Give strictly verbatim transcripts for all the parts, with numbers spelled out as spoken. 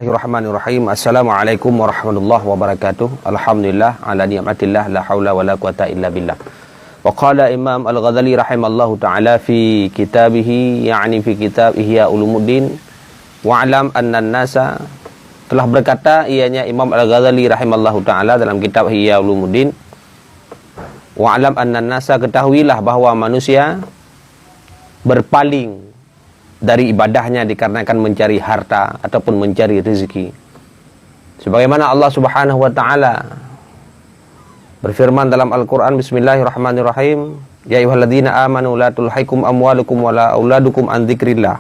Bismillahirrahmanirrahim. Assalamualaikum warahmatullahi wabarakatuh. Alhamdulillah ala ni'matillah, la haula wala quwata illa billah. Wa qala Imam Al-Ghazali rahimallahu ta'ala fi kitabihi, yakni fi kitab Ihya Ulumuddin, wa'lam annan nasa, telah berkata ianya Imam Al-Ghazali rahimallahu ta'ala dalam kitab Ihya Ulumuddin, wa'lam annan nasa, ketahuilah bahwa manusia berpaling dari ibadahnya dikarenakan mencari harta ataupun mencari rezeki. Sebagaimana Allah Subhanahu wa taala berfirman dalam Al-Qur'an, bismillahirrahmanirrahim, "Ya ayyuhalladzina amanu la tulhikum amwalukum wala auladukum an dzikrillah."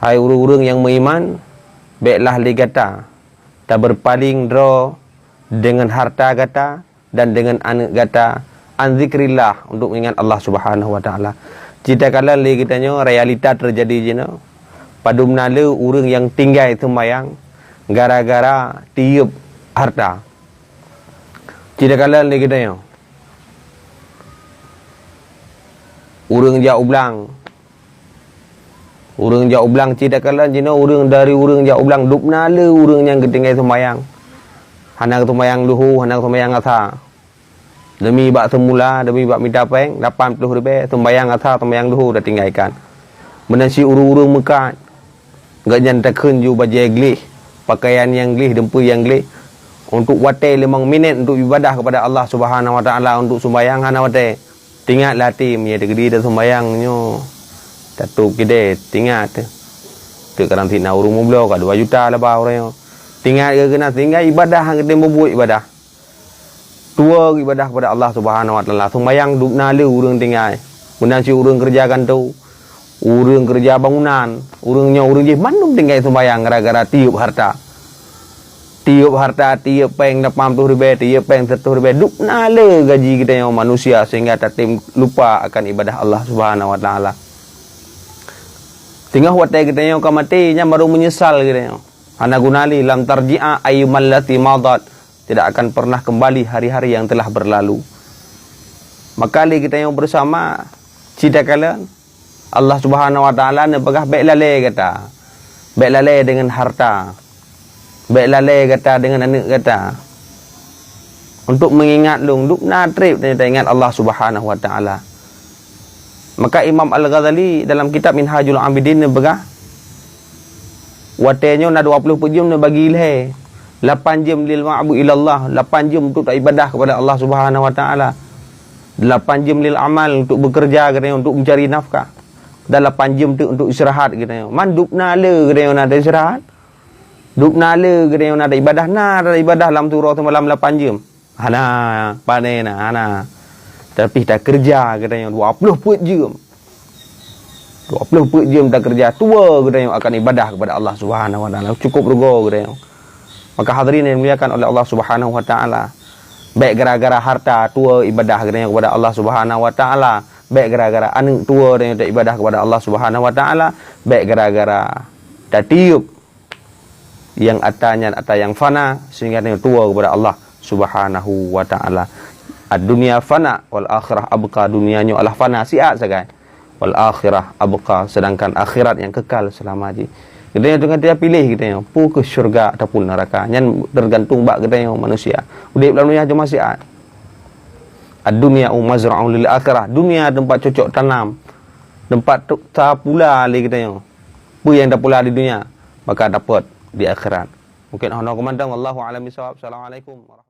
Hai ureuëng-ureuëng nyang meuiman, béklah lé gata taberpaling droe deungon harta gata dan deungon aneuëk gata an dzikrillah, untuk mengingat Allah Subhanahu wa taala. Cit takalon lé geutanyoe realita teujadi jinoe. Padum na le ureuëng nyang tinggai seumayang gara-gara tiyeub harta. Cit takalon lé geutanyoe. Ureuëng jak u blang. Ureuëng jak u blang cit takalon jinoe ureuëng dari ureuëng jak u blang dub na le ureuëng nyang geutinggai seumayang. Hana seumayang luho, hana seumayang asa. Demi bak seumula, demi bak mita péng, lapan ploh ribée, seumayang asa, seumayang luho tatinggaikan. Meunan si ureuëng-ureuëng meukat, gobnyan takheun ju bajée gleh, pakaian nyang gleh, deumpeue nyang gleh, untuk watée limong minét untuk ibadah kepada Allah Subhanahu wa taala, untuk seumayang hana watée. Tingat lé até meunyoe teukeudi taseumayang nyoe tatôb keudée, tingat. Teuk kadang sit na ureuëng meubloe ka dua juta laba uroe nyoe. Tingat keu keunan sehingga ibadah han geutem bubuet ibadah. Tuwoe ibadah kepada Allah Subhanahu wa taala. Seumayang dub na le ureuëng tinggai. Meunan si ureuëng keureuja kantô, ureuëng keureuja bangunan, ureuëng nyoe ureuëng jih mandum tinggai seumayang gara-gara tiyeub harta. Tiyeub harta, tiyeub péng lapan ploh ribée, tiyeub péng seratus ribée, dub na le gaji geutanyoe manusia sehingga tatem lupa akan ibadah Allah Subhanahu wa taala. Singoh watée geutanyoe ka maté, nyan barô meunyeusal geutanyoe. Hana guna lé, lam tarji'a ayyumal lati madat, tidak akan pernah kembali hari-hari yang telah berlalu. Maka lé geutanyoe bersama cit takalon Allah Subhanahu wa taala neupeugah bék lalée gata. Bék lalée deungon harta. Bék lalée gata deungon aneuëk gata. Untuk meungingat lôn, dub na treb tanyoe taingat Allah Subhanahu wa taala. Maka Imam Al-Ghazali dalam kitab Minhajul Abidin neupeugah, watée nyoe na dua ploh peuet jeuem neubagi lhée. Lapan jeuem lil ma'bu ilallah, lapan jeuem untuk taibadah kepada Allah Subhanahu wa taala. Lapan jeuem lil amal, untuk bekerja geutanyoe, untuk mencari nafkah. Dan lapan jeuem teuk untuk istirahat geutanyoe. Man dub na le geutanyoe na istirahat. Dub na le geutanyoe na ibadah, na ibadah lam siuroe simalam lapan jeuem. Hana, pane na, hana. Tapi takeureuja geutanyoe dua ploh peuet jeuem. Dua ploh peuet jeuem takeureuja, tuwoe geutanyoe akan ibadah kepada Allah Subhanahu wa taala. Cukup rugoe geutanyoe. Maka hadirin yang dimuliakan oleh Allah Subhanahu wa taala, bék gara-gara harta tuwoe ibadah geutanyoe kepada Allah Subhanahu wa taala, bék gara-gara aneuëk tuwoe geutanyoe ibadah kepada Allah Subhanahu wa taala, bék gara-gara tatiyeub nyang ata nyan ata nyang fana, sehingga tanyoe tuwoe kepada Allah Subhanahu wa taala. Ad-dunya fana wal akhirah abqa, dunia nyoe adalah fana, siat sagai. Wal akhirah abqa, sedangkan akhirat nyang kekal seulama jih. Geutanyoe teungoh piléh geutanyoe, peu kheueh syeuruga ataupun neuraka. Nyan teugantung bak geutanyoe manusia. Udeb lam dunia cuma siat. Ad-dunya mazra'un lil akhirah. Dunia teumpat cocok tanam. Teumpat tu tapula lé geutanyoe. Peue nyang tapula di dunia, maka dapet di akhirat. Mungkin hana keumandang, wallahu a'lam bishawab. Assalamualaikum warahmatullahi